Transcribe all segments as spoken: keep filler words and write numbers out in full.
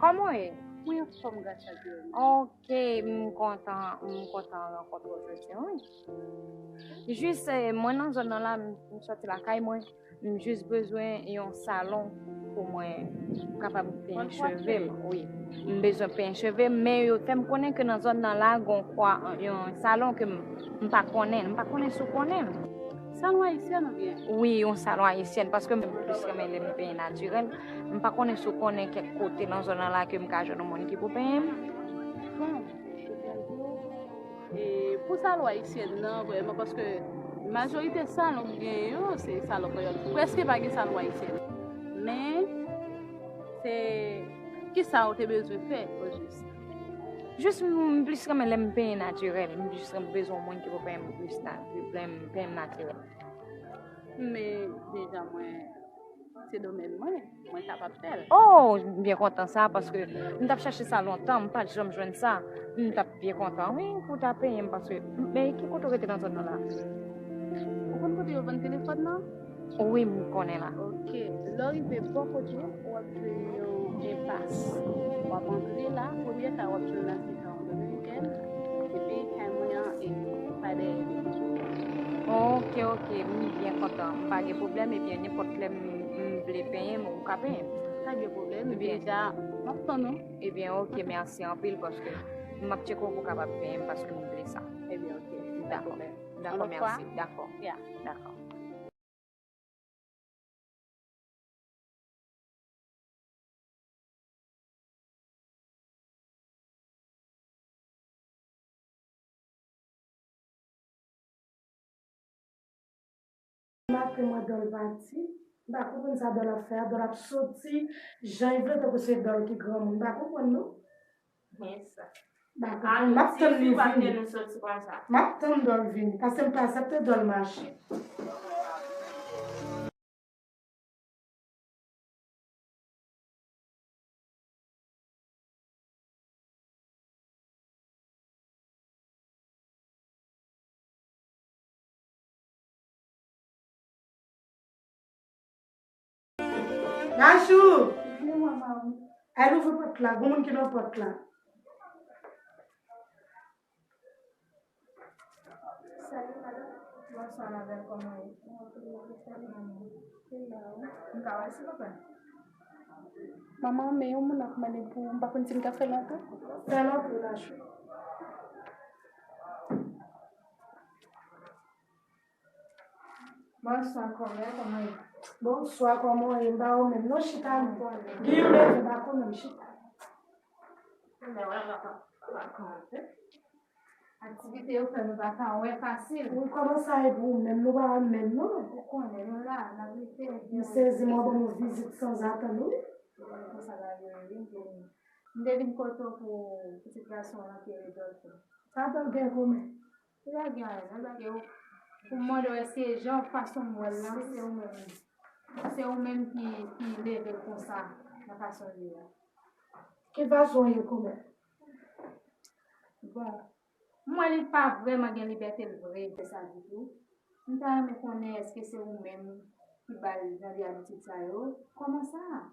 Kòman w ye? Mwen anfòm, gras a Dye. Ok, m kontan, m kontan rankontre w jodi a, wi. Jis, eh, mwen nan zòn nan la, m, m sòti lakay mwen, m jis bezwen yon salon pou mwen kapab penyen cheve m, wi. M bezwen penyen cheve m, men yo fè m konnen ke nan zòn nan la, gon kwa, yon salon ke m, m pa konnen, m pa konnen si w konnen l. Salon ayisyèn oubyen? Wi, yon salon ayisyèn, paske m plis renmen lè m penyen natirèl. M pa konnen si w konnen kèk kote nan zòn nan la ke m ka jwenn yon moun ki pou penyen m. Bon, e pou salon ayisyèn nan, vrèman, paske majorite salon m gen yo, se salon kreyòl. Prèske pa gen salon ayisyèn. Men, se kisa w te bezwen fè, ojis? Jis m, m plis renmen lè m penyen natirèl. M jis renmen bezwen yon moun ki pou penyen m plis na-, penyen m natirèl. Men deja mwen, se domèn mwen, mwen kapab fè l. Oh, m byen kontan sa, paske m t ap chache sa lontan, m pa t janm jwenn sa. M t ap byen kontan, wi, pou w ta penyen m, paske, men ki kote w rete nan zòn nan la? Ou konn kote yo vann telefòn nan? Wi, m konnen la. Ok, lè w rive bò kote, w ap jwenn yon enpas. W ap antre la, premye kay w ap jwenn la, se kay yon dominikèn, epi kay mwen an, e pa dèyè li. Ok, ok, m byen kontan. M pa gen pwoblèm, ebyen, nenpòt lè m, m vle penyen m, ou ka penyen m. Pa gen pwoblèm, ebyen, deja, m ap tann ou. Ebyen, ok, mèsi anpil, paske m ap tcheke w pou w kapab penyen m, paske m vle sa. Ebyen, ok, pa gen pwoblèm. Dakò, dakò, mèsi. Dakò. Ya. Dakò. Maten mwen Dòl pati, m pa konprann sa Dòl ap fè a, Dòl ap soti jan l vle tankou se Dòl ki granmoun, m pa konprann non. Men sa. M ap tann li vini. M ap tann Dòl vini. Paske m pa aksepte Dòl mache. Nachou! Al ouvri pòt la, gon moun ki nan pòt la. Salut madame. Bonsoir ma belle, comment est? M ka wè silvouplè? Manman, men yon moun ap mande pou, m pa konn si m ka fè l antre. Fè l antre, Nachou. Bonswa kòmè, kòman w ye? Bonswa, kòman w ye? M pa wè w menm non, chita non. Gen yon leve m pa konnen m chita. Kòmè, wè, m pa, pa kòmanse. Aktivite yo fè nou pa ka wè fasil. Wi, kòman sa ye pou ou menm? Nou pa wè menm non. Ou konnen nou la, n ap lite. M sezi, mwen ban m yon vizit sanzatann wi. Konsa bagay yo ye, m te vin kote w pou pitit gason w lan ki rele Dòl. Sa Dòl gen kòmè? Li pa gen anyen non, paske ou, pou m mande w èske jan fason m wè l lan, se ou menm, se ou menm ki, ki leve l konsa nan fason l ye a. Ki fason l ye kòmè? Bon, m wè li pa vrèman gen libète l vre, se sa ditou. M ta renmen konnen èske se ou menm ki ba l jan de abitid sa yo? Kòman sa?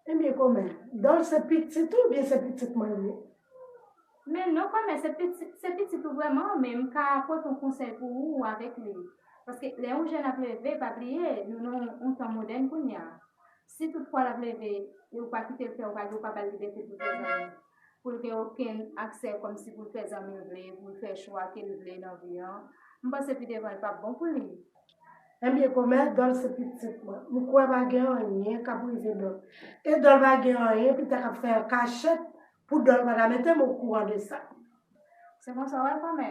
Ebyen kòmè, Dòl se pitit ou oubyen se pitit mwen li ye? Men non kòmè, se pitit, se pitit ou vrèman, men m ka pote yon konsèy pou ou avèk li. Paske lè yon jèn ap leve, pa bliye, nou nan yon tan modèn kounye a. Si toutfwa l ap leve, e ou pa kite l fè, ou pa, ou pa ba l libète pou l fè zanmi, pou l gen okenn aksè kòmsi pou l fè zanmi l vle, pou l fè chwa ke l vle nan vi an, m panse pi devan l p ap bon pou li. Ebyen kòmè, Dòl se pitit mwen. M kwè pa gen anyen k ap rive Dòl. E Dòl pa gen anyen, Pita k ap fè an kachèt pou Dòl pa ta mete m okouran de sa. Se konsa w wè l kòmè?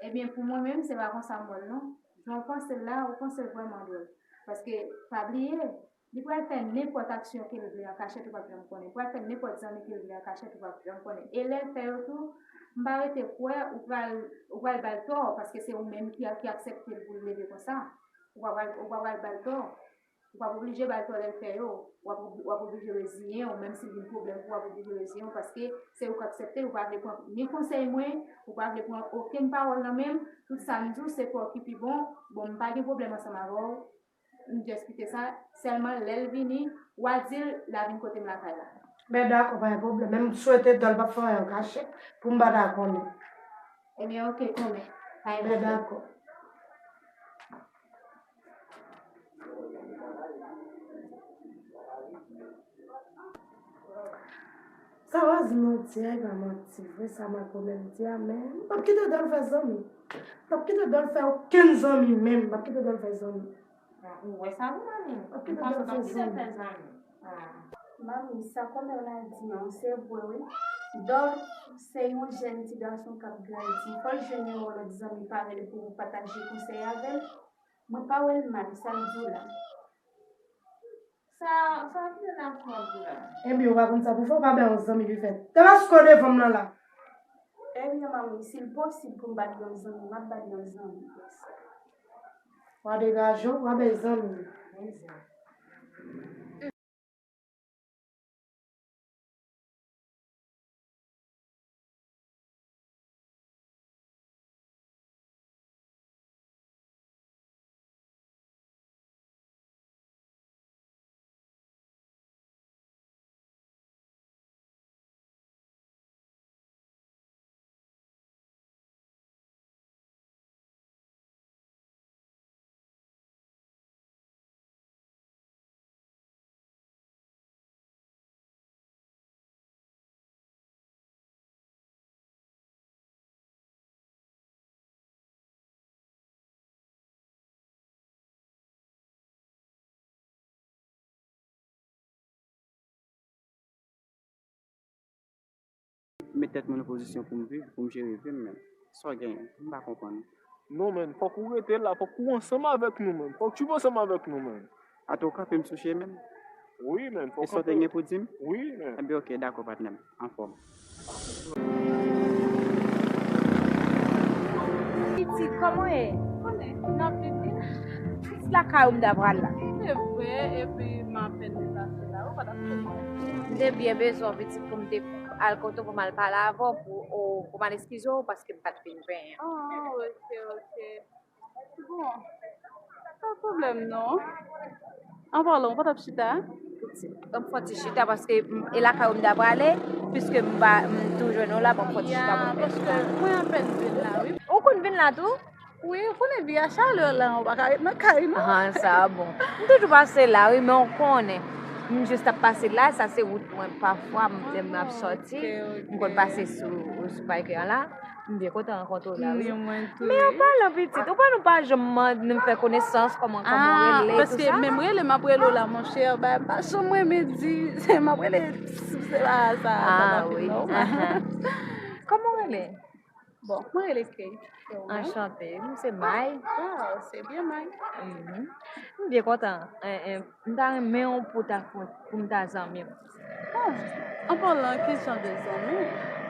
Ebyen pou mwen menm, se pa konsa m wè l non. Jan w panse l la, ou panse l vrèman dwòl. Paske, pa bliye, li pral fè nenpòt aksyon ke l vle an kachèt, ou p ap janm konnen. Li pral fè nenpòt zanmi ke l vle an kachèt, ou p ap janm konnen. E lè l fè yo tou, m pa rete kwè ou pral, ou pral ba l tò, paske se ou menm ki, ki aksepte l pou l leve konsa. Ou pa pral, ou pa pral ba l tò. Ou p ap oblije ba l tò lè l fè yo. W ap, w ap oblije reziyen w, menm si l vin pwoblèm pou w, w ap oblije reziyen w, paske se ou k aksepte l, ou pa vle pran ni konsèy mwen, ou pa vle pran okenn pawòl nan men m. Tout sa m di w, se pa w ki pi bon. Bon, m pa gen pwoblèm ansanm avè w. M just kite sa, sèlman lè l vini, w a di l l a vin kote m lakay la. Ben dakò, pa gen pwoblèm. Men m swete Dòl p ap fè anyen an kachèt pou m pa ta konnen. Ebyen, oke, kòmè. Pa gen pwoblèm. Ben dakò. Sa Rosemond di a, e pa manti vre, sa Marco menm di a, men m p ap kite Dòl fè zanmi. M p ap kite Dòl fè okenn zanmi menm, m p ap kite Dòl fè zanmi. Ah, ou wè sa vre, manmi? M panse w t ap kite l fè zanmi. Ah. Manmi, sa kòmè w la di an, se vre wi. Dòl se yon jèn ti gason k ap grandi. Fò l jwenn yon lòt zanmi parèy li pou pataje konsèy avè l. Mwen pa wè l mal, sa l di w la. Sa, sa ki nan fwa di la? Ebyen, ou pa konn sa pou fè, ou pa bay yon zanmi ki fè. Te paske w devan m nan la. Ebyen, manmi, si l posib pou m bat yon zanmi, m ap bat yon zanmi. W a degaje w, w a bay zanmi. Met tèt mwen nan pozisyon pou m viv, pou m jere vi m, men sa w genyen? M pa konprann. Non, men, fòk ou rete la, fòk ou ansanm avèk nou, men. Fòk ou ansanm avèk nou, men. Atò w kanpe m sou chemen m? Wi, men, fòk. E sa w te gen pou di m? Wi, men. Ebyen, oke, dakò, patnè m. Anfòm. Pitit, kòman w ye? Konnen, n ap viv vin. Pitit, lakay ou m ta pral la. Se vre, epi m apèn deplase la, ou pa t ap konprann. M te byen bezwen w, pitit, pou m te al kote w pou m al pale avè w, pou, ou, pou m al eskize w, paske m pa t vin benyen. Ah, ok, ok. Bon, pa pwoblèm non. An palan, ou pa t ap chita? Ban m fè yon ti chita paske m, e lakay ou m ta prale, piske m pa, m tou jwenn ou la, ban m fè yon ti chita pou m fè chita. Ya, paske mwen apèn vin la, wi. Ou konn vin la tou? Wi, ou konnen vi a chalè la, ou pa ka ret nan kay non. Ah, sa bon. M toujou pase la, wi, men ou konnen. M jis ap pase la, sa se wout mwen. Pafwa, m, lè m ap sòti, m konn pase sou, sou Pike la. M byen kontan rankontre w la, wi. Ni mwen tou, wi. Men an palan pitit, ou pa nou pa janm mande, nou fè konesans, kòman, kòman w rele, tou sa? Ah, paske menm rele, m ap rele w la, monchè, bagay m pa janm renmen di, se m ap rele, se pa sa, sa pa fèt non. Ah, wi. Kòman w rele? Bon, mwen rele Kate. E ou menm? Anchante, m se May. Ah, se byen May. Mhm. M byen kontan. En, en, M ta renmen w pou ta fon, pou m ta zanmi w. Oh, an palan, ki jan de zanmi?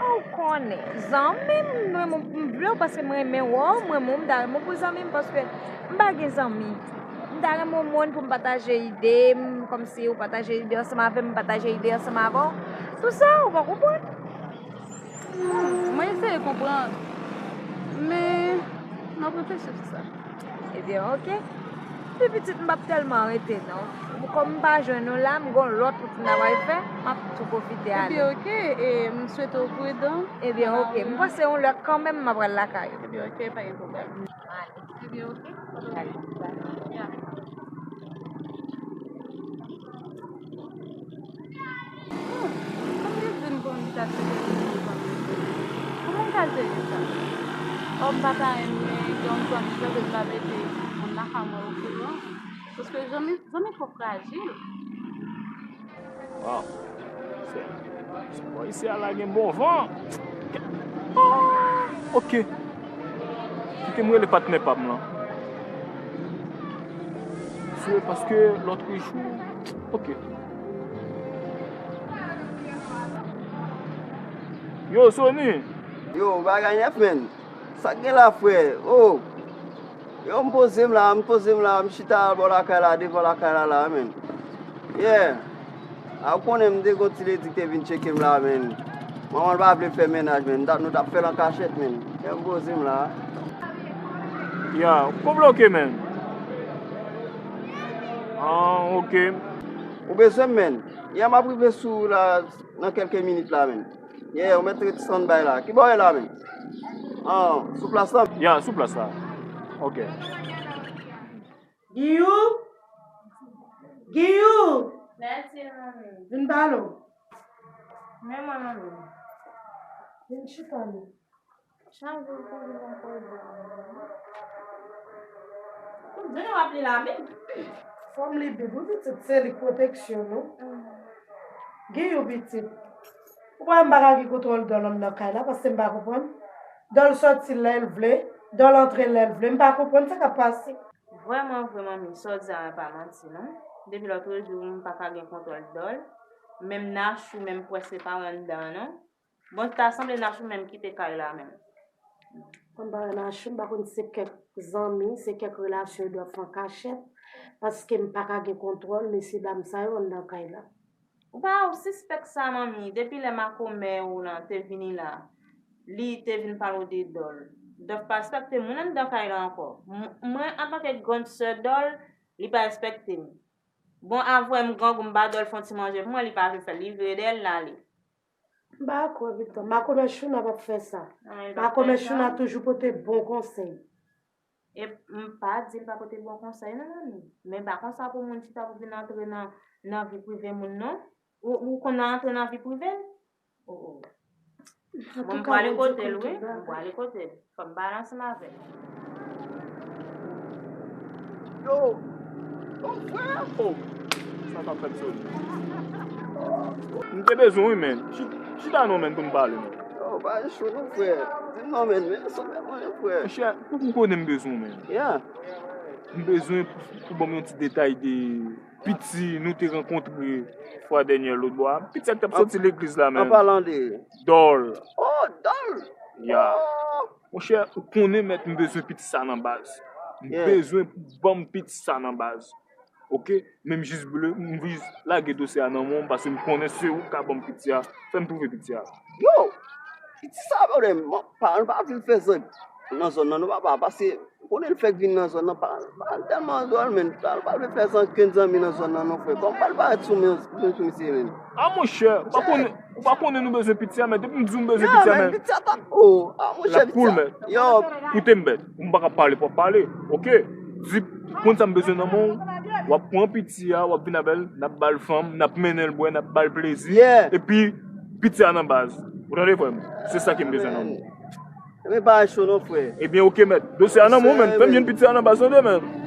Ou konnen, zanmi m, mwen, m, m vle w paske m renmen w, m renmen w, m ta renmen w pou zanmi m paske m pa gen zanmi. M ta renmen w moun pou m pataje ide m, kòmsi ou pataje ide ansanm avè m, m pataje ide ansanm avè w. Tou sa, ou pa konprann? Hmm, mwen eseye konprann, men m ap reflechi sou sa. Ebyen, oke. Pi pitit, m p ap tèlman rete, non. Kòm m pa jwenn ou la, m gon lòt wout m ta pral fè, m ap tou pwofite ale. Ebyen, oke, e m swete w pridan. Ebyen, oke. M panse yon lè kanmenm, m ap pral lakay ou. Ebyen, oke, pa gen pwoblèm. Ebyen, oke. Ya. Hmm, kòm li di m pou m ta chèche yon zanmi. Kòman m ka jere sa? Ò, m pa ta renmen gen yon zanmi, jan m pa mete moun lakay mwen okouran. Paske zanmi, zanmi twò frajil. Waw. Se, se bò isi a la gen bon van. Ah, oke. Kite m rele patnè pa m lan. Sou e paske lòt jou. Oke. Yo, Sony. Yo, bagay nèf, menn. Sa k gen la, frè? Oh. Yo, m poze m la, m poze m la, m chita bò lakay la, devan lakay la, la, menn. Yeah. A, ou konnen m te gon ti ledi k te vin tcheke m la, menn. Manman l pa vle fè mennaj, menn. Nou t ap, nou t ap fè l an kachèt, menn. Kè m poze m la. Ya, ou bloke, menn. Ah, ok. Ou bezwen m, menn? Yè, m ap rive sou ou la nan kèlke minit la, menn. Yè, ou mèt ret standby la. Ki bò w ye la, menn? Ah, sou plas la? Ya, sou plas la. Ok. Giyou? Giyou! Mèsi, manmi. Vin pale w. Men mwen, manmi. Vin chita, non. Chak jou pou vin nan koze. Ou di nou ap li la menm? Fò m li Bib wi pitit, se li k pwoteksyon nou. Giyou pitit. Ou kwè m pa ka gen kontwòl Dòl anndan kay la, paske m pa konprann. Dòl sòti lè l vle, Dòl antre lè l vle, m pa konprann sa k ap pase. Vrèman vre, manmi, sa w di a pa manti non. Depi lòtrejou, m pa ka gen kontwòl Dòl. Menm Nachou, menm prèske pa wè anndan non. Bon, ta sanble Nachou menm kite kay la menm. Mwen pa wè Nachou, m pa konn si se kèk zanmi, se kèk relasyon yo dwe ap fè an kachèt, paske m pa ka gen kontwòl mesye dam sa yo anndan kay la. Ou pa wè, ou sispèk sa, manmi, depi lè makomè ou lan te vini la, li te vin pale w de Dòl. Dòl pa respekte moun anndan kay la ankò. M-, mwen, antanke grann sè Dòl, li pa respekte m. Bon, avwè m grangou, m ba Dòl fè yon ti manje pou mwen, li pa vle fè l, li vire dèyè l, l ale. M pa kwè, pitit. Makomè Chouna p ap fè sa. Makomè Chouna toujou pote bon konsèy. E m pa di l pa pote bon konsèy, non, manmi. Men pa konsa pou moun chita pou vin antre nan, nan vi prive moun, non. Ou, ou konn antre nan vi prive l? Oh, oh. Mwen, m prale kote l, wi. M prale kote l. Fò m pale ansanm avè l. Yo! Oh, frè! Oh! Sa k ap fèt sou li? M te bezwen w, wi, menn. Chi-, chita non, menn, pou n pale, menn. Yo, pa cho non, frè. Di m non, menn, men sa mwen, frè. Monchè, ou, ou konnen m bezwen w, menn. Yeah. M bezwen pou, pou ban m yon ti detay de piti nou te rankontre fwa dènyè lòtbò a. Piti sa k t ap soti legliz la, menn. An palan de Dòl. Oh, Dòl! Ya. Oh! Monchè, ou konnen, mèt, m bezwen piti sa nan baz. M bezwen pou ban m piti sa nan baz. Oke? Men m jis vle, m jis lage dosye a nan men w, paske m konnen se ou k ka ban m piti a. Fè m twouve piti a. Yo! Piti sa, pwoblèm, paran l pa vle l fè zang nan zòn nan, non, papa, paske ou konnen l fèk vin nan zòn nan, paran l tèlman dwòl, men paran l pa vle fè zang, kenn zanmi nan zòn nan, non, frè. Kòman pral parèt sou men, sou misye, menn? A, monchè, ou pa konnen, ou pa konnen nou bezwen piti a, men depi m di w m bezwen piti a, men piti a t ap, oh, a, monchè, l ap koul, men. Yo. Koute m, mèt, ou m pa ka pale pou w ap pale, oke? Di, konn sa m bezwen nan men w, w ap pran piti a, w ap vin avè l, n ap ba l fanm, n ap mennen l bwè, n ap ba l plezi, epi piti a nan baz. Ou tande, frè m? Se sa ke m bezwen nan men w. Men pa cho non, frè. Ebyen, oke, mèt. Dosye a nan men w, men. Fè m jwenn piti a nan baz, tande, men.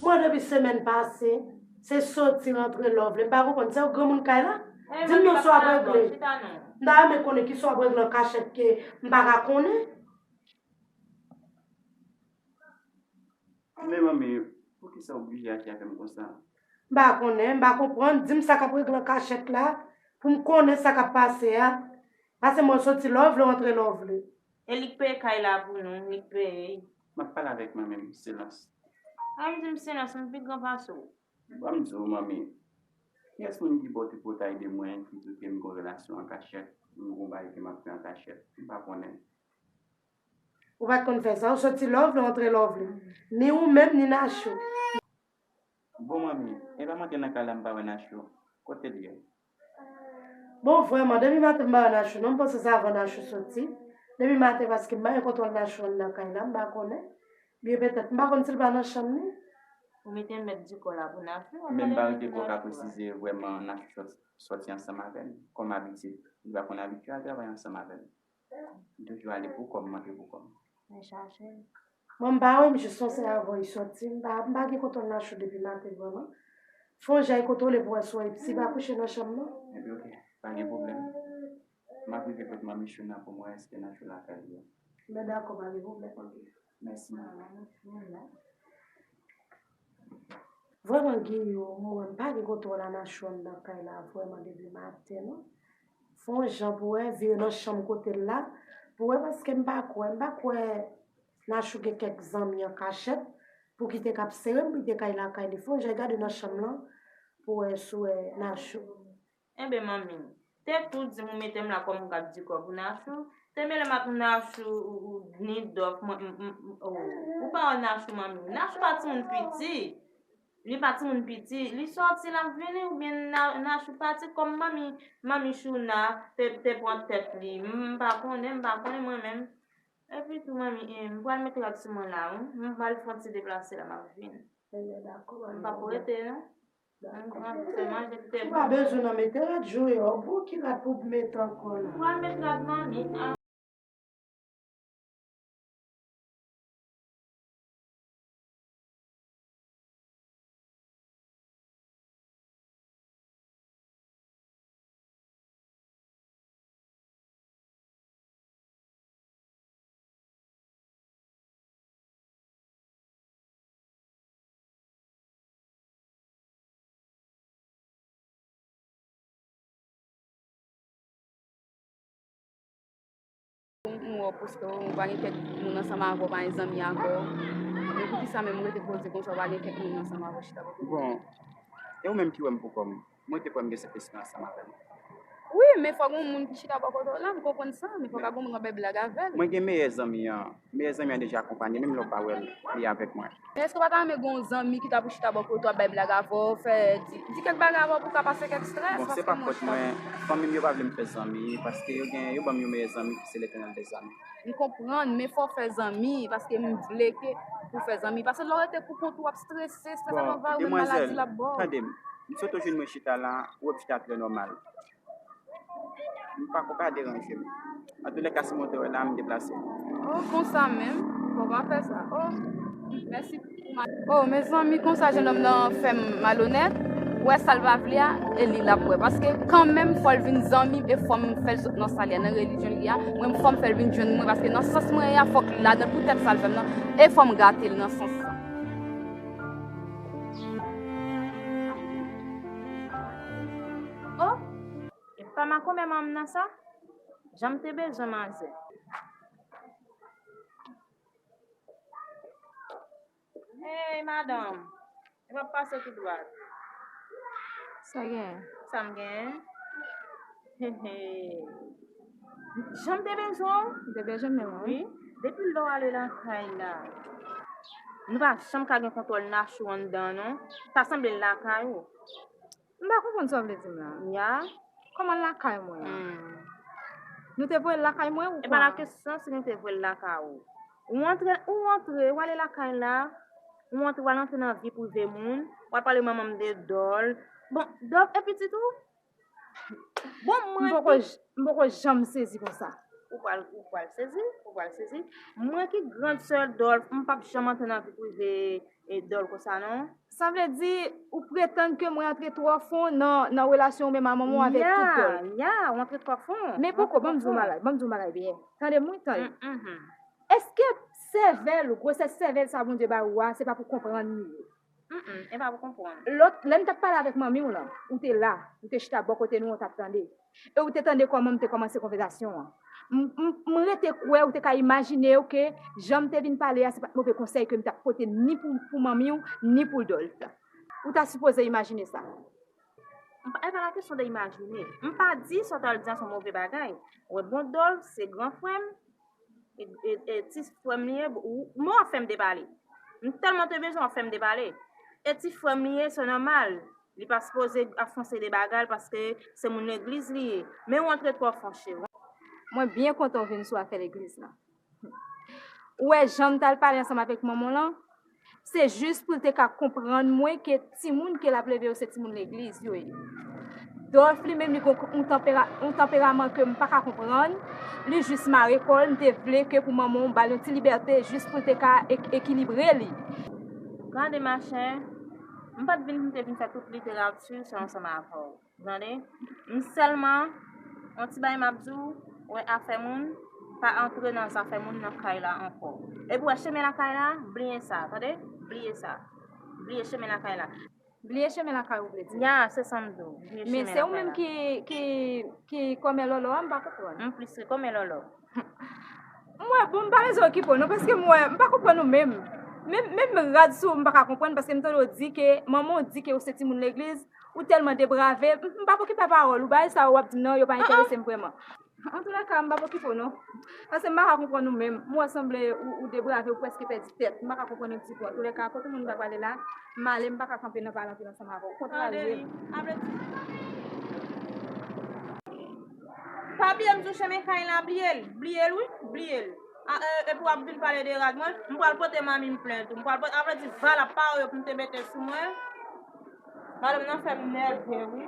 Mwen, depi semèn pase, se soti rantre love li. M pa konprann, se yon granmoun kay la? Di m non, sa w ap regle. M ta renmen konnen kisa w ap regle an kachèt ke m pa ka konnen. Men manmi, poukisa w oblije aji avè m konsa? M pa konnen, m pa konprann. Di m sa k ap regle an kachèt la, pou m konnen sa k ap pase a. Pase mwen soti love li, w antre love li. E li k peye kay la pou nou, li k peye. M ap pale avèk manmi m, silans. A, m di m silans, m pi gran pase w. Ban m di w, manmi, kiyès moun ki ba w tripotay de mwen, ki di w ke m gen yon relasyon an kachèt, m gen yon bagay ke m ap fè an kachèt? M pa konnen. Ou pa t konn fè sa, ou soti love li, ou antre love li. Ni ou menm, ni Nachou. Bon, manmi, e pa m antre nan kay la, m pa wè Nachou. Kote l ye? Bon, vrèman, depi maten m pa wè Nachou, non, m panse se avan Nachou soti. Depi maten, paske m pa gen kontwòl Nachou anndan kay la, m pa konnen. Byen petèt, m pa konn si l pa nan chanm li. Ou mete mèt di kò la pou Nachou, w ap pale de Nachou la. Men m pa rete pou w ka presize vrèman Nachou sòt-, sòti ansanm avè m. Kòm abitid, li pa konn abitye al travay ansanm avè m. M toujou ale pou kò m, m antre pou kò m. Men chache. Mwen, m pa wè, m jis sonse avan li sòti. M pa, m pa gen kontwòl Nachou depi maten vrèman. Fè yon jan kontwole pou wè si w, si l pa kouche nan chanm nan. Epi, oke, pa gen pwoblèm. M ap rive kot manmi Chouna pou m wè èske Nachou lakay li. Ben, dakò, pa gen pwoblèm. Oke, mèsi, manmi. Vrèman, Guillaume, mwen, m pa gen kontwòl a Nachou anndan kay la, vrèman, depi maten, non. Fè yon jan pou wè, vire nan chanm kote l la, pou wè, paske m pa kwè, m pa kwè Nachou gen kèk zanmi an kachèt, pou kite k ap sere m, pou kite kay lakay li. Fè yon jan gade nan chanm lan, pou wè si w wè Nachou. Enben, manmi, te tou di m ou mete m la kòm gad di kò pou Nachou. Te mele m ak Nachou, ou, ou, ni Dòf, mwen, m, m, m, oh, ou pa wè Nachou, manmi. Nachou pa timoun piti. Li pa timoun piti. Li sòti, l ap vini, oubyen Na-, Nachou pati kòm manmi, manmi Chouna te, te pran tèt li. M pa konnen, m pa konnen mwen menm. Epi tou, manmi, eh, m pral mete rad sou mwen la, wi. M pral fè yon ti deplase la, m ap vini. Enben, dakò, manmi. M p ap rete, non. Dakò. Ou pa bezwen nan mete rad, joure, o, bon, ki rad pou mete ankò la? Ou pa met rad nan li, a. M wè w poste w, ou pa gen kèk moun ansanm avè w, pa gen zanmi avè w. Men poukisa menm ou rete poze konsa, ou pa gen kèk moun ansanm avè w chita bò kote w? Bon, e ou menm ki wè m pou kò m? Mwen te kwè m gen Sentespri ansanm avè m. Wi, men fòk gen yon moun ki chita bò kote w la, m konprann sa, men fòk gen yon moun w ap bay blag avè l. Mwen gen meyè zanmi an. Meyè zanmi an deja akonpanye, menm lè w pa wè l, li avèk mwen. Men èske w pa ta renmen gen yon zanmi ki ta pou chita bò kote w ap bay blag avè w, fè, di, di kèk bagay avè w pou w ka pase kèk estrès? Bon, se pa fòt mwen, fanmi m yo pa vle m fè zanmi, paske yo gen, yo ban m yon meyè zanmi ki se Letènèl dèzame. M konprann, men fò w fè zanmi, paske m vle ke pou w fè zanmi. Paske lè w rete pou kont ou, w ap strese, strese ap anvayi w, men maladi l ap ba w. Tande m, m sot ou jwenn mwen chita la, ou wè m chita trè nòmal. M pa ko ka deranje m. Antoulèka, si mwen te wè la, m deplase. Oh, konsa menm. Bon, pa fè sa. Oh, mèsi pou ma-, oh, mezanmi, konsa jennonm nan fè m malonèt. Ou wè sa l pa vle a, e li l ap wè. Paske kanmenm, fò l vin zanmi m e fò m fè l sot nan sa l ye a, nan relijyon l ye a. Mwen, fò m fè l vin jwenn mwen, paske nan sans mwen ye a, fòk l ladan l pou tèt sa l fè m nan. E fò m gate l nan sans sa. Oh! E pa makonbè manman m nan sa? Jan m te bezwen manzè. Hey, madanm. E p ap pase tou dwat. Sa gen? Sa m gen? He, he. Jan m te bezwen w? M te bezwen menm, wi. Wi. Depi lè w ale lakay la, nou pa janm ka gen kontwòl Nachou anndan, non. Ta sanble l lakay ou. M pa konprann sa w vle di m la. Ya. Kòman l lakay mwen an? Hmm. Nou te voye l lakay mwen ou kwa? E pa la kesyon si nou te voye l lakay ou. Ou antre, ou antre, ou ale lakay la, ou antre, w al antre nan vi prive moun, w al pale manman m de Dòl. Bon, Dòl e pitit ou? Bon, mwen ki... M poko j-, m poko janm sezi konsa. Ou pral, ou pral sezi, ou pral sezi. Mwen ki grand sè Dòl, m p ap janm antre nan vi prive e Dòl konsa, non. Sa vle di, ou pretann ke mwen antre twò fon nan, nan relasyon ou menm a manman w avèk tout Dòl? Ya, ya, ou antre twò fon. Men poko, ban m di w yon bagay, ban m di w yon bagay byen. Tande m, wi, tande. Mm, mhm. Èske sèvèl ou, gwosès sèvèl sa Bondye ba ou a, se pa pou konprann li ye? Mm, mm, e pa pou konprann. Lòt, lè m t ap pale avèk manmi w lan, ou te la, ou te chita bò kote nou, ou t ap tande. E ou te tande kòman m te kòmanse konvèsasyon an. M, m, m rete kwè ou te ka imajine w ke jan m te vin pale a, se pa t move konsèy ke m t ap pote ni pou, pou manmi w, ni pou Dòl. Ou ta sipoze imajine sa. M pa, e pa la kesyon de imajine. M pa di sa w t al di an se yon move bagay. Ou wè, bon, Dòl se gran frè m, e, e, e ti frè m li ye, ou, men w ap fè m depale. M tèlman te bezwen w ap fè m depale. E ti frè m li ye, se nòmal. Li pa sipoze ap fè yon seri de bagay l paske se moun legliz li ye. Men ou antre twò fon, cheri. Mwen byen kontan w vin sou afè legliz la. Ou wè, jan m t al pale ansanm avèk manman w lan, se jis pou l te ka konprann mwen ke timoun ke l ap leve yo se timoun legliz yo ye. Dolph li menm, li gon yon tanpera-, yon tanperaman ke m pa ka konprann. Li jis mare kò l, m te vle ke pou manman w ba l yon ti libète jis pou l te ka ek-, ekilibre li. Gade, machè, m pa t vin pou m te vin fè tout literati sa ansanm avè w. Tande? M sèlman, yon ti bagay m ap di w, wè afè moun, pa antre nan zafè moun nan kay la ankò. Epi wè chemen lakay la, bliye sa, tande? Bliye sa. Bliye chemen lakay la. Bliye chemen lakay ou vle di? Ya, se sa m di w. Bliye chemen lakay la. Men se ou menm ki, ki, ki kòmè lòlò a, m pa konprann. M plis ke kòmè lòlò. M wè, bon, m pa bezwen okipe w non, paske m wè, m pa konprann ou menm. Menm, menm rad sou ou, m pa ka konprann, paske m tande w di ke, manman w di ke ou se timoun legliz, ou tèlman debrave, m, m p ap okipe a pawòl ou, bagay sa yo w ap di m nan, yo pa enterese m vrèman. Antoulèka, m p ap okipe w non. Paske m pa ka konprann ou menm. M wè sanble ou, ou debrave, ou prèske pèdi tèt. M pa ka konprann yon ti po. Antoulèka, kote moun ta prale la, m ale, m pa ka kanpe nan pale anpil ansanm avè w. Ou kontrarye m. Pa bliye m sou chemen kay la, bliye l. Bliye l, wi, bliye l. A, e, epi w ap vin pale de rad mwen, m pral pote manmi m plent tou. M pral pote, apre di val ap pare yo pou m te mete sou mwen. Madanm nan fè m nève, wi.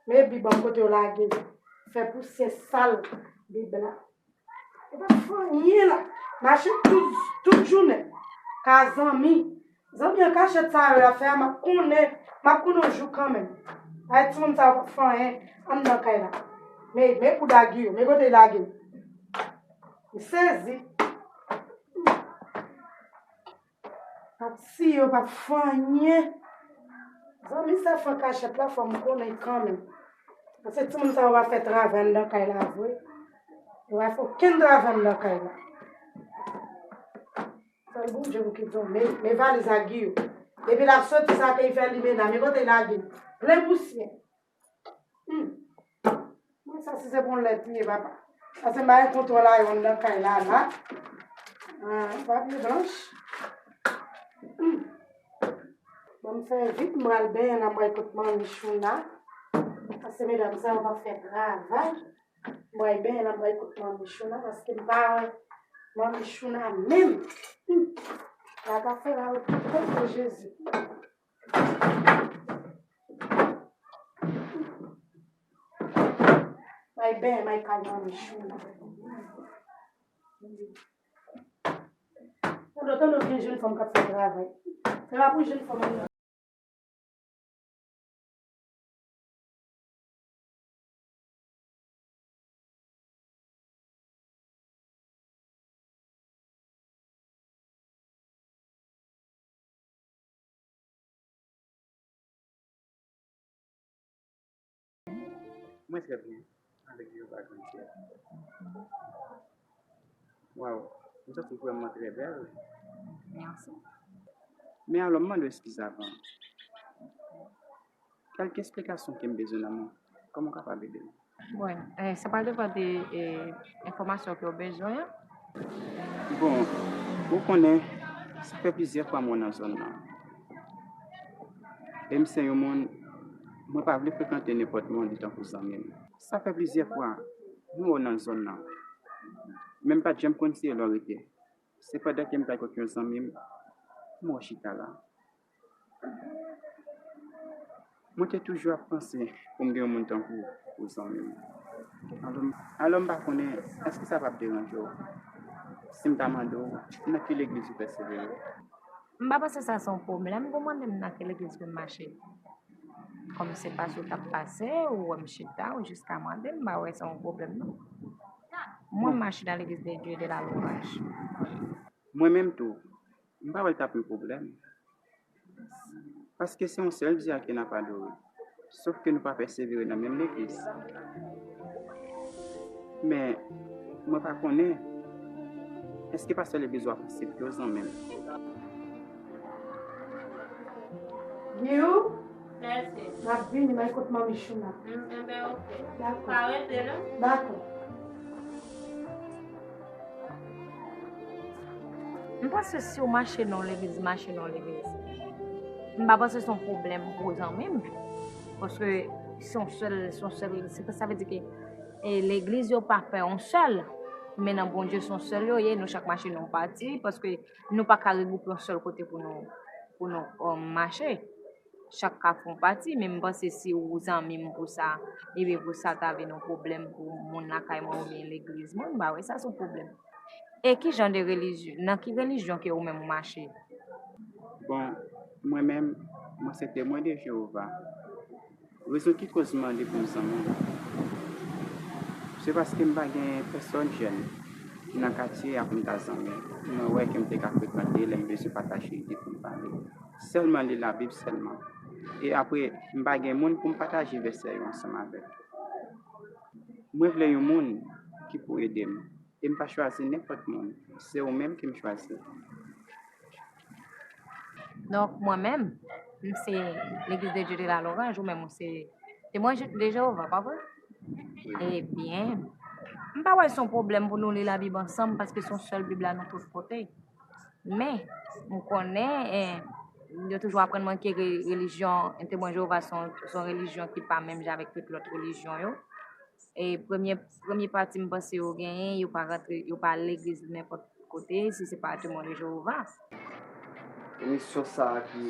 Men Bib an kote yo lage l. Fè pousyè sal Bib la. E pa fè anyen la. Mache tout, tout jounen. Ka zanmi. Zanmi an kachèt sa yo ap fè a, m ap konnen, m ap konnen yon jou kanmenm. Ay, timoun sa yo p ap fè anyen anndan kay la. Men, men kou Dagi yo, men kote y lage m. M sezi. Ap siye, yo p ap fè anyen. Zanmi sa fè kachèt la, fò m konnen kanmenm. Paske timoun sa yo pa fè travay anndan kay la vre. Yo pa fè okenn travay anndan kay la. Sèl Bondye pou ki di w, men, men valiz Agi yo. Depi l ap soti sa ke l fè limena, men kote l lage l? Plen pousyè. Hmm. Mwen sa si se pou yon lèt li ye, papa. Sa se bay kontwòl a yo anndan kay la, la. Ah, papye blanch. Hmm. Bon, m fè vit, m pral benyen la, m pral kot manmi Chouna. Paske medam sa yo pa fè travay. M pral benyen la, m pral kot manmi Chouna, paske m pa wè manmi Chouna menm. Hmm. La ka fè la, oh Jezi. May ben, may kay manmi Chouna. Ou do tande gen jenn fanm k ap fè travay. Se pa pou jenn fanm nan. Mwen trè byen, avèk Jewova grandyè. Waw, m santi w vrèman trè bèl. Mèsi. Men alò, m mande w eskiz avan. Kèlke esplikasyon ke m bezwen nan men w, kòman w kapab ede m? Bon, eh, sa pral depann de, eh, enfòmasyon ke w bezwen an. Bon, ou konnen, sa fè plizyè fwa m wè w nan zòn nan. E m se yon moun, mwen pa vle frekante nenpòt moun li tankou zanmi m. Sa fè plizyè fwa, mwen wè w nan zòn nan. Men m pa t janm konn si e la w rete. Se pandan ke m t al kot yon zanmi m, m wè w chita la. Mwen te toujou ap panse pou m gen yon moun tankou ou zanmi m. Alò, m- alò, m pa konnen, èske sa p ap deranje w si m ta mande w nan ki legliz ou pèsevere? M pa panse sa se yon pwoblèm pou mande m nan ki legliz pou m mache. Kòm se pase w t ap pase, ou wè m chita, ou jis ka mande m, m pa wè se yon pwoblèm non. Mwen, m mache nan legliz de Dieu de la Louange. Mwen menm tou, m pa wè l t ap yon pwoblèm. Paske se yon sèl Dye a ke n ap adore. Sof ke nou pa pèsevere nan menm legliz. Men, mwen pa konnen, èske pastè legliz ou a panse pou yo zanmi m? Giou? Mèsi. M ap vini, m al kot manmi Chouna. Mm, enben, oke. Dakò. Pa rete, non? Dakò. M panse si w mache nan yon legliz, mache nan yon legliz. M pa panse se yon pwoblèm pou zanmi m. Paske se yon sèl, se yon sèl, se, sa vle di ke, e, legliz yo pa fè yon sèl. Men nan Bondye se yon sèl yo ye, nou chak mache nan yon pati, paske nou pa ka regwoupe yon sèl kote pou nou, pou nou, um, mache. Chak ka fè yon pati, men m panse si ou zanmi m pou sa, ebyen pou sa ta vin yon pwoblèm pou moun lakay mwen oubyen legliz mwen, m pa wè sa se yon pwoblèm. E ki jan de relijyon, nan ki relijyon ke ou menm ou mache? Bon, mwen menm, mwen se Temwen de Jewova. Rezon ki koz m mande pou m zanmi, se paske m pa gen pèsòn jèn nan katye a pou m ta zanmi. Mwen wè ke m te ka frekante lè m bezwen pataje ide pou m pale. Sèlman li Labib sèlman. E apre, m pa gen moun pou m pataje vèsè yo ansanm avèk. Mwen vle yon moun ki pou ede m. E m pa chwazi nenpòt moun. Se ou menm ke m chwazi. Donk, mwen menm, m se Legliz de Dye de la Loranj, ou menm ou se Temwen de Jewova, pa vre? Ebyen, m pa wè se yon pwoblèm pou nou li Labib ansanm, paske se yon sèl Bib la nou tout pote. Men, m konnen, eh, yo toujou aprann mwen ke re- relijyon, Temwen Jewova se yon, se yon relijyon ki pa menm jan avèk tout lòt relijyon yo. E premye, premye pati m panse yo genyen, yo pa rantre, yo pa al legliz nenpòt kote, si se pa Temwen de Jewova. Emisyon sa a ki.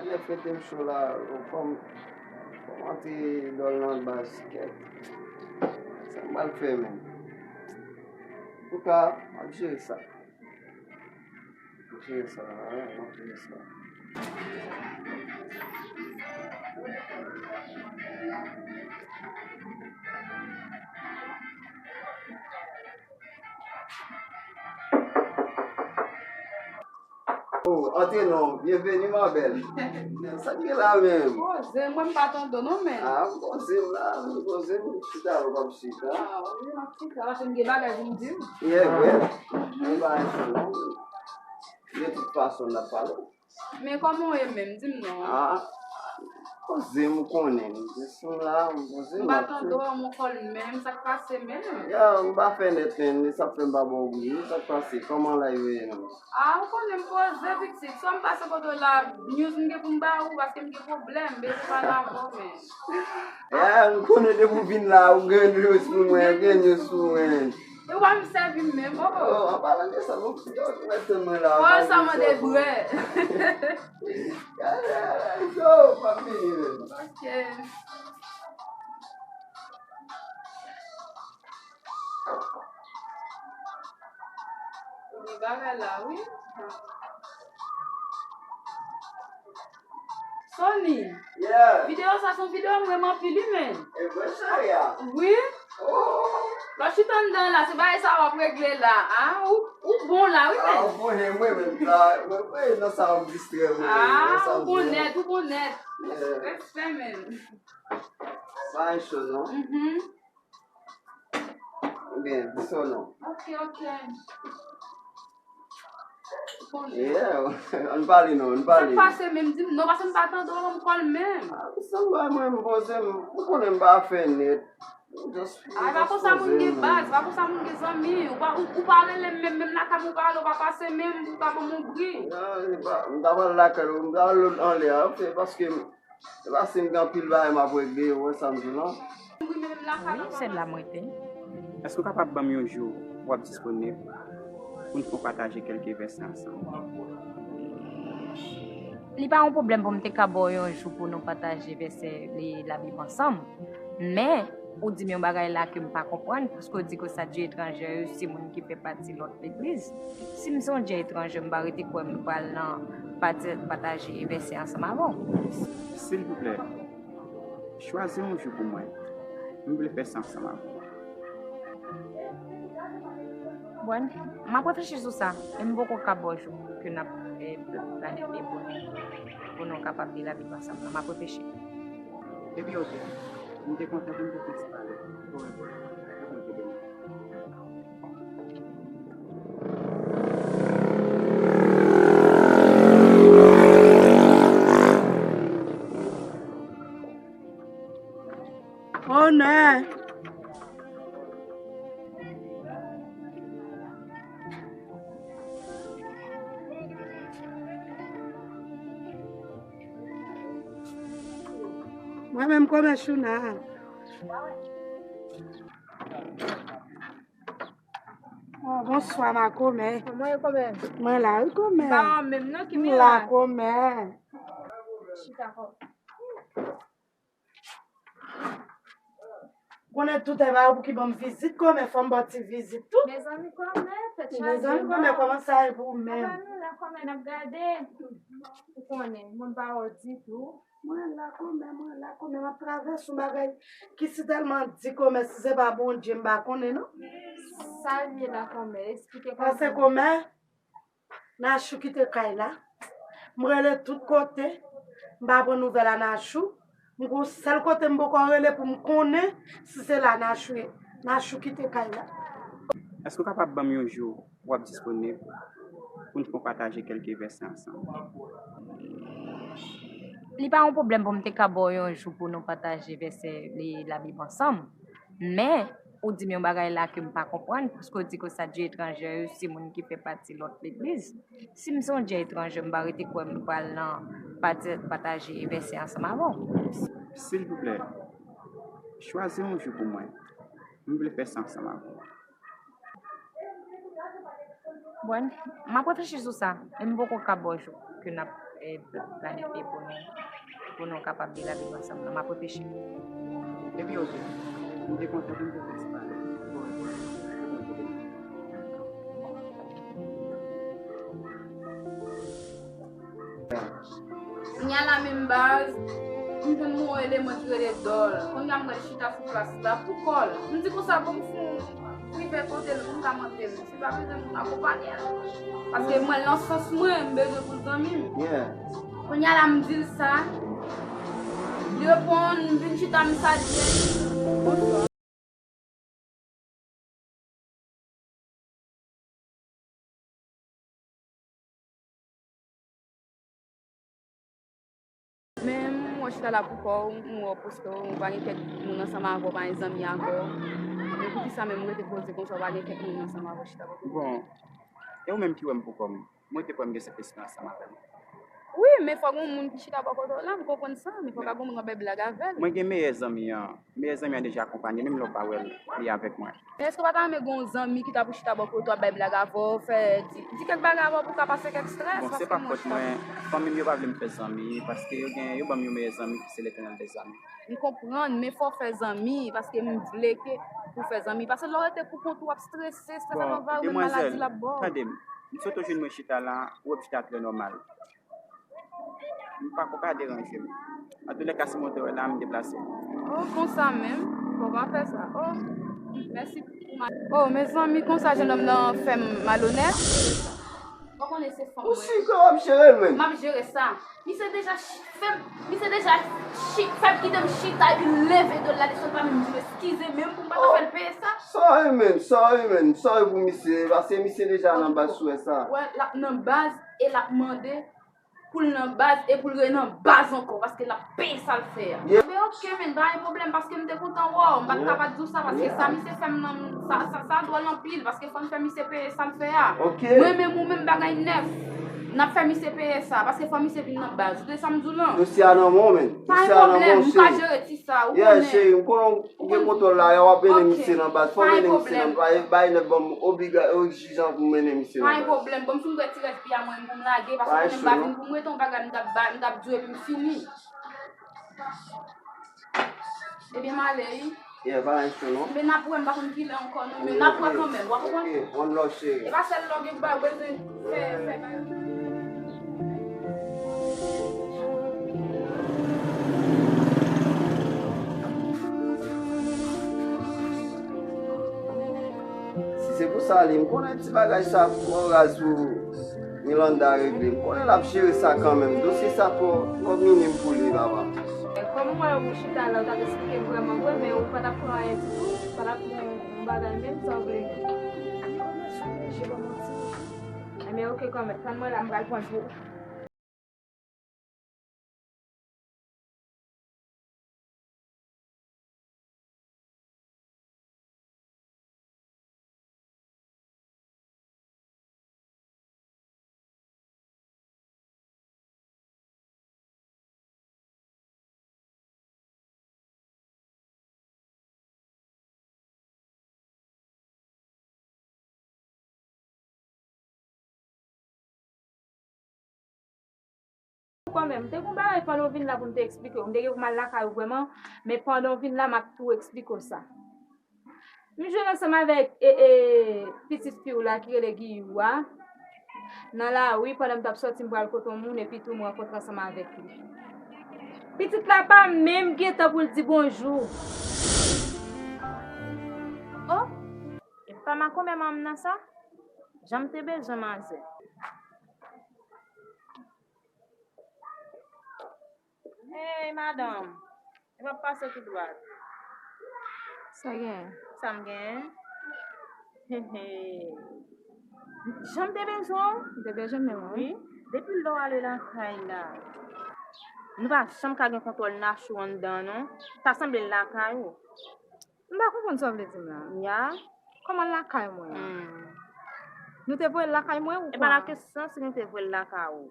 Nèg fete m cho la, kòm, kòm antre dòl nan baz kèk. Sa m pral fè menm. Antouka, m ap jere sa. M ap jere sa, wi, m ap jere sa. Oh, antre non, byenveni ma belle. Sa k gen la menm? Poze, mwen m pa tande w non menm. Ah, m poze m la, m poze m, m chita la, w ap chita. Ah, wi, m ap chita, paske m gen bagay pou m di w. Yeah, vre. M pa enchon non. De tout fason n ap pale. Men kòman w ye menm? Di m non. Ah, poze m ou konnen. M jis m la, m poze m. M pa tande w, m kòl menm, sa k pase menm? Ya, m pa fè nèt menm, e sa k fè m pa ba w bri wi, sa k pase? Kòman live yo ye menm? Ah, ou konnen m poze pitit, swa m pase kote w la, news m gen pou m ba ou, paske m gen pwoblèm, m bezwen pale avè w menm. Ya, m konnen depi w vin la, ou gen news pou mwen, ou gen news pou mwen. Yo pa m sèvi m menm, oh. Oh, an palan de sa, bon, yo ki mèt tann mwen la. Oh, sa mande brè. Gade, gade, yo, pa fini menm. Ok. Gen bagay la, wi. Sony, videyo sa se yon videyo m renmen anpil wi menn. E vre cheri a? Wi. Lè w chita anndan la, se bagay sa w ap regle la a. Ou bon la wi menn. A, ou konnen mwen menm sa, mwen mwen nan sa w ap distrè mwen menm. A, ou bon nèt, ou bon nèt. Respè menn. Bagay cho non. Oubyen, di sa w non. Ok, ok. Yeah, ann pale non, ann pale. Sa k pase menm, di m non, paske m pa tande w, m kòl menm. Ah, sa m bay mwen, m poze m, ou konnen m pa fè nèt. Ay, pa konsa moun gen baz, pa konsa moun gen zanmi. Ou pa, ou, ou pa rele m menm, menm lakay mwen ou pa ale, ou pa pase menm, ou pa ban m yon bri. Non, m pa, m ta pral lakay ou, m ta pral anlè a, ok, paske m, Se pa si m gen anpil bagay m ap regle, ou wè sa m di w lan. Wi, se la m rete. Èske w kapab ban m yon jou w ap disponib pou n pataje kèlke vèsè ansanm? Li pa yon pwoblèm pou m te ka ba w yon jou pou nou pataje vèsè Labib ansanm, men ou di m yon bagay la ke m pa konprann, paske w di ke sa di etranjè yo se moun ki fè pati lòt legliz. Si m se yon dye etranjè, m pa rete kwè m pral nan pati pataje vèsè ansanm avè w. Silvouplè, chwazi yon jou pou mwen. M vle fè sa ansanm avè w. Bon, m ap reflechi sou sa, e m poko ka ba w jou ke n ap planifye pou nou, pou nou kapab li Labib ansanm nan. M ap reflechi. Epi, ok, m te kontan pou m te plis pale. Onè! Mwen menm kòmè Chouna. Oh, bonswa, ma kòmè. Kòman ye, kòmè? Mwen la wi, kòmè. M pa wè w menm non, ki mirak? M la, kòmè. Chita, kòmè. Konnen tout e ba yo pou ki ban m vizit, kòmè, fò m ba w ti vizit tou. Mezanmi, kòmè, tèt chaje non. Mezanmi, kòmè, kòman sa ye pou ou menm? Apa nou la, kòmè, n ap gade. Ou konnen, mwen pa wè w ditou. Mwen la kòmè, mwen la kòmè, m ap travèse yon bagay ki si tèlman di kòmè, si se pa Bondye, m pa konnen non. Sa l ye la kòmè, eksplike kòmè. Pase kòmè, Nachou kite kay la. M rele tout kote, m pa pran nouvèl Anachou. M gon sèl kote m poko rele pou m konnen si se la Nachou ye. Nachou kite kay la. Èske w kapab ban m yon jou w ap disponib pou n fè yon pataje kèlke vèsè ansanm? Li pa yon pwoblèm pou m te ka ba w yon jou pou nou pataje vèsè Labib ansanm. Men, ou di m yon bagay la ke m pa konprann, paske w di konsa Dye etranjè yo se moun ki fè pati lòt legliz. Si m se yon Dye etranjè, m pa rete kwè m pral nan pati pataje vèsè ansanm avè w. Silvouplè, chwazi yon jou pou mwen. M vle fè sa ansanm avè w. Bon, m ap reflechi sou sa, men m poko ka ba w jou ke n ap eh, planifye pou nou pou nou kapab li Labib ansanm nan. M ap reflechi. Epi oke, m te kontan pou m te fè ti pale. Kounye a la menm baz, m jwenn yon eleman ki rele Dòl. Kounye a m wè l chita sou plas la pou kò l. M di konsa bon m fon rive kote l pou m ka mande l. Si pa bezwen pou m akonpanye l. Paske mwen nan sans mwen, m bezwen pou zanmi m. Kounye a la m di l sa. Li reponn, m vin chita m salye l. Bonswa. Men m wè w chita la pou kò w, m wè w poste w, ou pa gen kèk moun ansanm avè w, pa gen zanmi avè w. Men poukisa menm w rete poze konsa, ou pa gen kèk moun ansanm avè w chita pou kò w? Bon, e ou menm ki wè m pou kò m? Mwen te kwè m gen sèt lespri ansanm avè l. Wi, men fòk gon moun ki chita bò kote w la, m konprann sa, men fòk a gon moun w ap bay blag avè l. Mwen gen meyè zanmi an. Meyè zanmi an deja akonpanye, menm lè w pa wè l, li avèk mwen. Men èske w pa ta renmen gen yon zanmi ki ta pou chita bò kote w ap bay blag avè w, fè, di, di kèk bagay avè w pou w ka pase kèk strès? Bon, se pa fòt mwen, fanmi m yo pa vle m fè zanmi, paske yo gen, yo ban m yon meyè zanmi ki se Letènèl dèzame. M konprann, men fò w fè zanmi, paske m vle ke pou w fè zanmi. Paske lè w rete pou kont ou, w ap strese, strès ap anvayi w, menm maladi l ap ba w. Tande m, m sot ou jwenn mwen chita la, ou wè m chita trè nòmal. M pa ko ka deranje m. Antoulèka, si mwen te wè la, m deplase. Oh, konsa menm? Bon, pa fè sa. Oh, mèsi pou mal. Oh, mezanmi, konsa jennonm nan fè m malonèt. Ou konnen se fanm mwen. Ou si ke w ap jere l menm? M ap jere sa. Misye deja fè m, misye deja fè m kite m chita epi leve do l la desann pa menm di m eskize menm pou m pa ta fè l peye sa. Sorry man, sorry man, sorry pou misye, paske misye deja nan baz sou wè sa. Wè, l ap nan baz e l ap mande pou l nan baz e pou l re nan baz ankò paske l ap peye sa l fè a. Ebyen oke men pa gen pwoblèm paske m te kontan wè w, m pa t ka pa t di w sa paske sa misye fè m nan, sa, sa, sa dwòl anpil paske fò n fè misye peye sa l fè a. Mwen menm ou menm bagay nèf. N ap fè misye peye sa paske fò misye vin nan baz. Ou tande sa m di w lan? Dosye a nan men w men. Dosye a nan men w cheri. Pa gen pwoblèm, m ka jere ti sa, ou konnen. Yeah cheri, m konnen ou gen kontwòl la, y a w ap mennen misye nan baz. Fò w mennen misye nan baz. Bay nèg ban m obliga, egzijans pou m mennen misye nan baz. Pa gen pwoblèm, bon m fin bwè ti rès biyè a mwen pou m lage, paske konnen m pa vin pou m rete yon bagay m t ap ba, m t ap di w epi m fini. Ebyen m ale wi. Yeah, pa gen istwa non. Men n ap wè, m pa konn kilè ankò non, men n ap wè kanmenm, w ap konprann? Ok, one love cheri. E pa sèl lè w gen bagay, w bezwen fè, fè bagay. Si se pou sa li, m konnen ti bagay sa twò raz pou Mirlanda regle. M konnen l ap jere sa kanmenm. Dosye sa twò, twò minim pou li, papa. Kòm m wè ou chita la, ou t ap esplike m vrèman vre, men ou pa t ap pran anyen ditou, ou pa t ap pran yon bagay menm, sa w vle. Ebyen, oke kanmenm. Tann mwen la, m pral pran jou. Kanmenm, m te gon bagay pandan w vin la pou m te eksplike w. M te gen pou m al lakay ou vrèman, men pandan w vin la, m ap tou eksplike w sa. M jwenn ansanm avèk e, e, pitit fi w la ki rele Giyou a nan lari pandan m t ap sòti m pral kote yon moun epi tou m rankontre ansanm avèk li. Pitit la pa menm gen tan pou l di bonjou. Oh! E pa makomè manman m nan sa? Jan m te bezwen manzè. Hey, madanm. E m ap pase tou dwat. Sa gen? Sa m gen? He, he. Jan m te bezwen w? M te bezwen menm, wi. Wi. Depi lè w ale lakay la, nou pa janm ka gen kontwòl Nachou anndan, non. Ta sanble l lakay ou. M pa konprann sa w vle di m la. Ya. Kòman lakay mwen an? Hmm. Nou te voye l lakay mwen ou kwa? E pa la kesyon si nou te voye l lakay ou.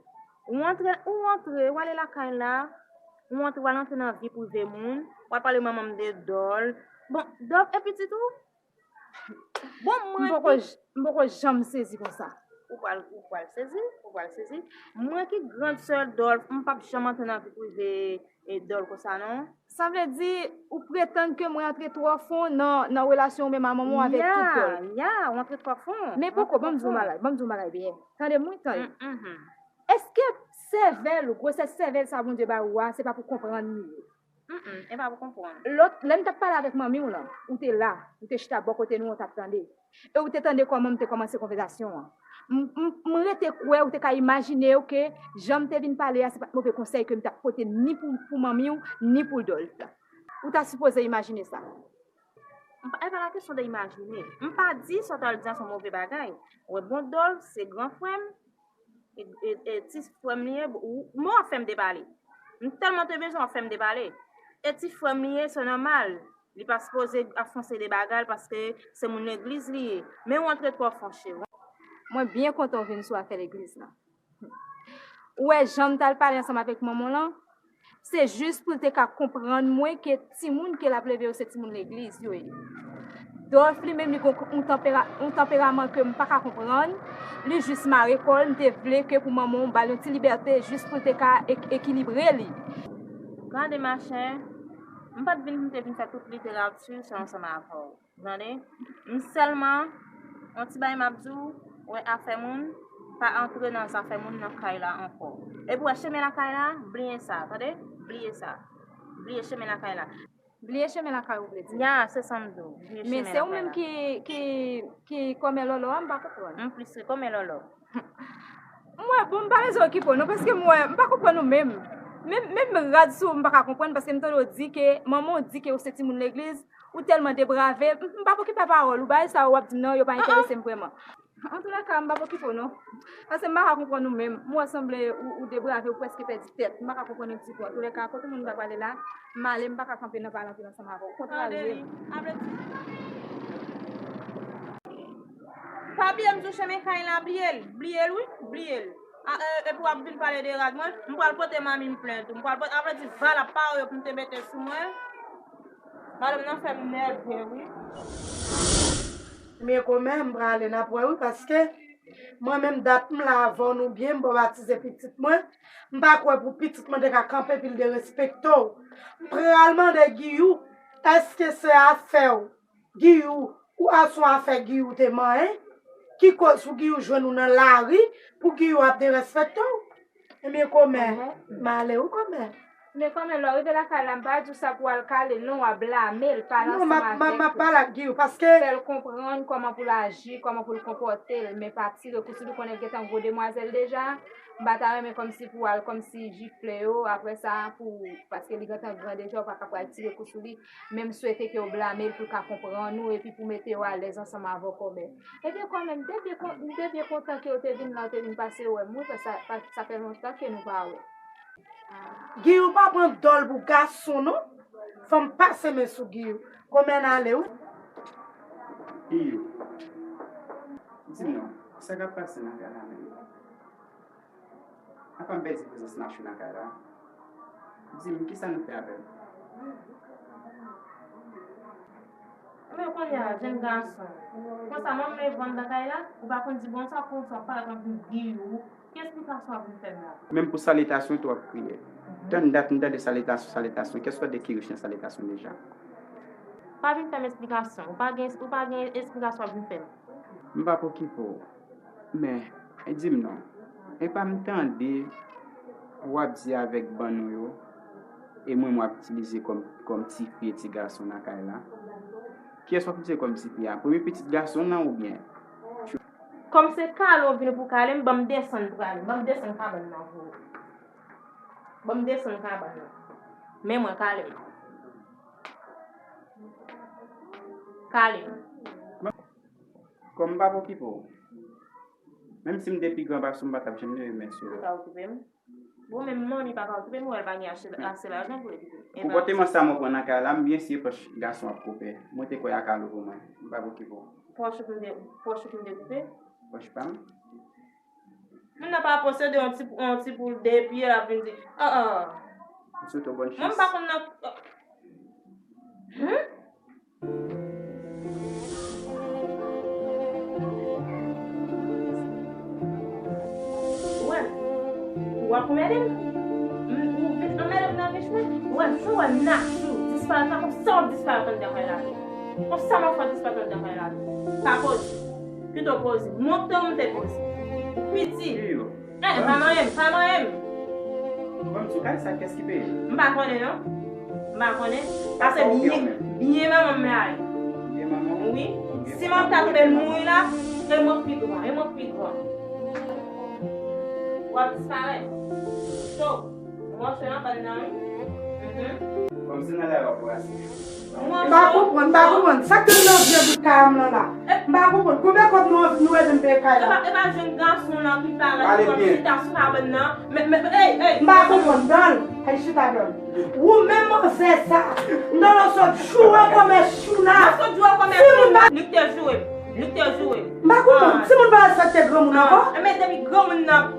Ou antre, ou antre, ou ale lakay la, ou antre, w al antre nan vi prive moun, w al pale manman m de Dòl. Bon, Dòl e pitit ou? Bon, mwen m poko ki j-, m poko janm sezi konsa. Ou pral, ou pral sezi, ou pral sezi. Mwen ki grand sè Dòl, m p ap janm antre nan vi prive e Dòl konsa, non. Sa vle di, ou pretann ke mwen antre twò fon nan, nan relasyon ou menm a manman w avèk tout Dòl? Ya, ya, ou antre twò fon. Men poko, ban m di w bagay, ban m di w bagay byen. Tande m, wi, tande. Mm, mhm. Èske sèvèl ou, gwosès sèvèl sa Bondye ba ou a, se pa pou konprann li ye? Mm, mm, e pa pou konprann. Lòt, lè m t ap pale avèk manmi w lan, ou te la, ou te chita bò kote nou, ou t ap tande. E ou te tande kòman m te kòmanse konvèsasyon an. M, m, m rete kwè ou te ka imajine w ke jan m te vin pale a, se pa t move konsèy ke m t ap pote ni pou, pou manmi w, ni pou Dòl. Ou ta sipoze imajine sa. M pa, e pa la kesyon de imajine. M pa di sa w t al di an se yon move bagay. Ou wè, bon, Dòl, se gran frè m. E, e, e ti frè m li ye, ou, men w ap fè m depale. M tèlman te bezwen w ap fè m depale. E ti frè m li ye, se nòmal. Li pa sipoze ap fonse de bagay l paske se moun legliz li ye. Men w antre twò fon, cheri. Mwen byen kontan w vin sou afè legliz la. Ou wè jan m t al pale ansanm avèk manman w lan? Se jis pou l te ka konprann mwen ke timoun ke l ap leve yo se timoun legliz yo ye. Dolph li menm li gon yon tanpera-, yon tanperaman ke m pa ka konprann. Li jis mare kò l, m te vle ke pou manman w ba l yon ti libète jis pou l te ka ek-, ekilibre li. Gade ma chère, m pa t vin pou m te vin fè tout literati sa ansanm avè w. Tande? M sèlman, yon ti bagay m ap di w, wè afè moun, pa antre nan zafè moun nan kay la ankò. Epi wè chemen lakay la, bliye sa, tande? Bliye sa. Bliye chemen lakay la. Bliye chemen lakay ou vle di? Ya, se sa m di w. Bliye chemen lakay la. Men se ou menm ki, ki, ki kòmè lòlò a, m pa konprann. M plis ke kòmè lòlò. M wè, bon, m pa bezwen okipe w non, paske m wè, m pa konprann ou menm. Menm, menm rad sou ou m pa ka konprann, paske m tande w di ke, manman w di ke ou se timoun legliz, ou tèlman debrave, m, m p ap okipe a pawòl ou, bagay sa yo w ap di m nan, yo pa enterese m vrèman. Antoulèka, m p ap okipe w non. Paske m pa ka konprann ou menm. M wè sanble ou, ou debrave, ou prèske pèdi tèt. M pa ka konprann ou ditou. Antoulèka, kote moun ta prale la, m ale, m pa ka kanpe nan pale anpil ansanm avè w. Ou kontrarye m. Pa bliye m sou chemen kay la, bliye l, bliye l wi, bliye l. A, e, epi w ap vin pale de rad mwen, m pral pote manmi m plent tou. M pral pote, a vle di, valab pawòl yo pou m te mete sou mwen. Madanm nan fè m nève wi. Men kòmè m prale n ap wè wi, paske mwen menm dat m la avè w, nou byen, m bò batize pitit mwen. M pa kwè pou pitit mwen te ka kanpe epi l derespekte w. M pral mande Giyou, èske se afè w Giyou, ou a se yon afè Giyou te manyen? Ki koz pou Giyou jwenn ou nan lari, pou Giyou ap derespekte w? Ebyen kòmè, m ale wi kòmè. Men kòmè, lè w rive lakay la, m pa di w sa pou w al kale l non, w a blame l, pale ansanm avèk li. Non, m ap, m ap pale ak Giyou, paske fè l konprann kòman pou l aji, kòman pou l konpòte l, men pa tire kou sou li, konnen l gentan gwo demwazèl deja. M pa ta renmen kòmsi pou w al kòmsi jifle yo, apre sa, pou, paske li gentan gran deja, w pa ka pral tire kou sou li. Men m swete ke w blame l pou l ka konprann ou epi pou mete w alèz ansanm avè w kòmè. Ebyen kòmè, m te byen kon-, m te byen kontan ke w te vin la, w te vin pase wè m wi, paske sa, pa, sa fè lontan ke nou pa wè. Giyou pa pran dòl pou gason non. Fò m pase men sou Giyou. Kòmè n ale wi. Giyou, di m non, sa k ap pase nan kay la menm? Apa m pèdi prezans Nachou nan kay la? Di m, kisa nou fè avè l? Men kounye a, jèn gason, konsa manman e vann nan kay la, ou pa konn di bonswa, konsa w parèt anpil Giyou, ki esplikasyon w ap vin fè m la? Menm pou salitasyon tou w ap kriye. Tann dat m tande salitasyon, salitasyon, kèlswa de ki rich nan salitasyon deja. Pa vin fè m esplikasyon, ou pa gen, ou pa gen esplikasyon w ap vin fè m. M p ap okipe w. Men, di m non, e pa m tande w ap di avèk bann ou yo, e mwen m w ap itilize kòm, kòm tifi e ti gason nan kay la? Kiyès w ap itilize kòm tifi a? Premye pitit gason w lan oubyen? Kòm se kale w vini pou kale m, ban m desann prale, ban m desann kabann nan pou ou. Ban m desann kabann nan. Men mwen, kale m. Kale m. Kòm m p ap okipe w. Menm si m te pi gran pase w, m pa t ap janm leve men sou ou. Ou pa okipe m? Bon, menm manmi pa ka okipe m, ou wè l pa gen ase, ase lajan pou l okipe m. Konpòteman sa mwen pran nan kay la, m byen si e pòch gason ap koupe. Mwen te kwè a ka lou pou mwen. M p ap okipe w. Pòch ou ki m te, pòch ou ki m te koupe? Pòch pa m. Moun nan pa posede yon ti, yon ti poul de pye, l ap vin di, ah, ah. M swete w bòn chans. Mwen m pa konn nan, hmm? Ou wè, w ap anmède m. M, ou vin anmède m nan vich mwen. Ou wè, jan w wè Nachou disparèt la, konsa w ap disparèt anndan kay la tou. Konsa m ap fè w disparèt anndan kay la tou. Pa poze. Pito poze. Montre w monte poze. Piti. Eh, pa manyen m, pa manyen m. Bon, m sou kay sa, kiyès ki peye? M pa konnen non. M pa konnen. Pase byen, byen manman m la ye. Byen manman? Wi. Si manman ta tonbe l mouri la, e mwen k pi gran, e mwen k pi gran. W ap disparèt. So, mwen se nan bann nan wi. Mhm. Kòmsi nan la w ap brase. M pa konprann, m pa konprann. Sa k te nan vye bout kay a m lan la? M pa konprann. Konbyen kòb nou, nou ede m peye kay la? E pa, e pa jèn gason lan ki parèt kòm chita sou kabann nan. Men, men, ey, ey. M pa konprann. Dòl. Ay, chita, Dòl. Ou menm manzè sa. Dòl, ou sot joure kòmè Chouna. Mwen sot joure kòmè Chouna. Li k te joure m. Li k te joure m. M pa konprann. Timoun pa respekte granmoun ankò? Enben, depi granmoun nan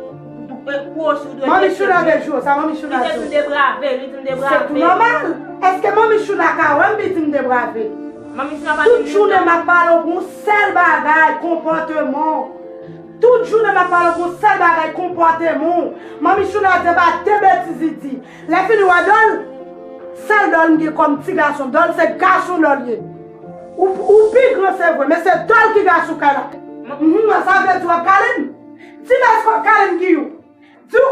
Manmi Chouna te di w sa, Manmi Chouna di w. Li te di m debrave, li di m debrave. Se tou nòmal. Èske Manmi Chouna ka wè m pi di m debrave? Tout jounen m ap pale w pou yon sèl bagay, konpòteman w. Tout jounen m ap pale w pou yon sèl bagay, konpòteman w. Manmi Chouna di anba de betiz li di. Lè fini w wè Dòl, sèl Dòl m gen kòm ti gason. Dòl se gason Dòl ye. Ou, ou pi gran se vre, men se Dòl ki gason kay la. Mhm, sa vle di w ap kale m? Di m èske w ap kale m, Giyou? Di w,